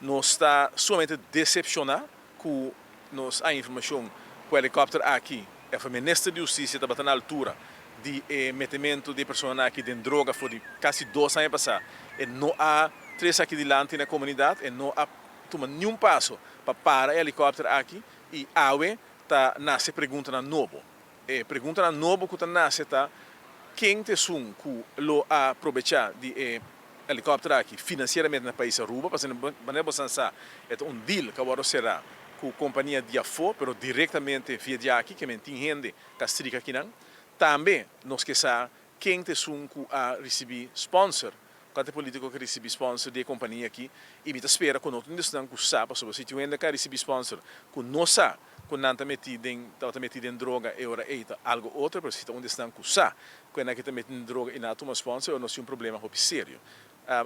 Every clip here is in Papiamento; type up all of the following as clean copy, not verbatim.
Nos ta sumamente decepciona cu nos a informacion cu helicopter aki of e minister di husticia tabata na altura di e metemento di e personanan aki den droga for di casi 2 aña pasa. E no a trece aki dilanti na comunidad, e no a tuma niun paso pa para e helicopter aki y awe ta nace preguntanan nobo. E preguntanan nobo cu ta nace ta, ken ta esun cu lo a probecha di e helicopter aki financieramente na pais Aruba? Pasobra manera bo san sa e ta un deal cu a wordo cera cu compania di afo, pero directamente via di aki, ke men tin hende ta strika akinan. Tambe nos ke sa ken ta esun cu a ricibi sponsor, cua ta e politico cu a ricibi sponsor di e compania aki, y mi ta spera cu no tin esnan cu sa, pasobra si tin hende cu a ricibi sponsor cu no sa cu nan ta meti den, tabata meti den droga, e ora ey ta algo otro, pero si ta un di esnan cu sa cu nan aki ta meti den droga y nan a tuma sponsor, e ora nos tin un problema hopi serio.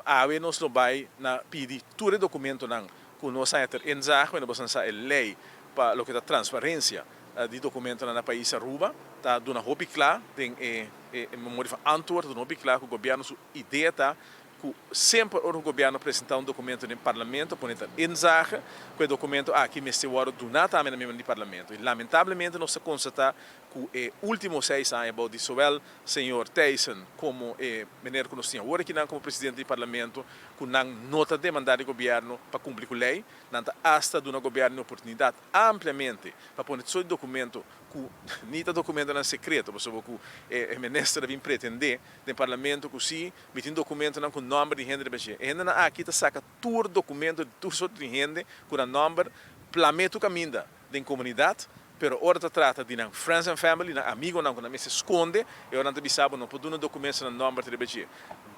Awe nos lo bay na pidi tur e documentonan cu nos haña ter inzage, bueno, boso nan sa e ley pa loke ta transparencia di documentonan na pais Aruba ta duna hopi cla den e memoria van antwoord, ta duna hopi cla cu gobierno su idea ta cu semper ora cu gobierno presenta un documento den parlamento pone ter inzage cu e documento aki mester wordo duna tambe na miembronan di parlamento y lamentablemente nos ta constata cu e ultimo 6 aña bou di zowel señor Thijssen como e meneer cu nos tin awor akinan como presidente di parlamento cu nan no ta demanda di gobierno pa cumpli cu ley, nan ta hasta duna gobierno e oportunidad ampliamente pa pone todo documento cu ni ta documentonan secreto, pasobra cu e minister a bin pretende den parlamento cu si mi tin documentonan cu nomber di hende riba dje. E hendenan aki ta saca tur documento di tur soort di hende cu nan nomber plame tur caminda den comunidad, pero ora ta trata di nan friends and family, nan amigonan cu nan mester sconde, e ora nan ta bisa bo no por duna documentonan nan nomber ta riba dje.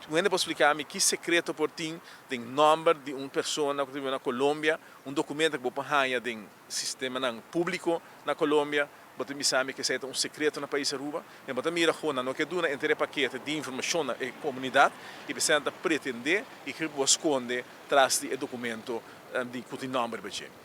Un hende por splica mi ki secreto por tin den nomber di un persona cu ta biba na Colombia, un documento cu bo por haya den sistemanan publico na Colombia, bo ta bisa mi cu esey ta un secreto na pais Aruba? Mi bo ta mira cu nan no ke duna enter e pakete di informacion na e comunidad y p'esey nan ta pretende y cu bo sconde tras di e documento di cu tin nomber riba dje.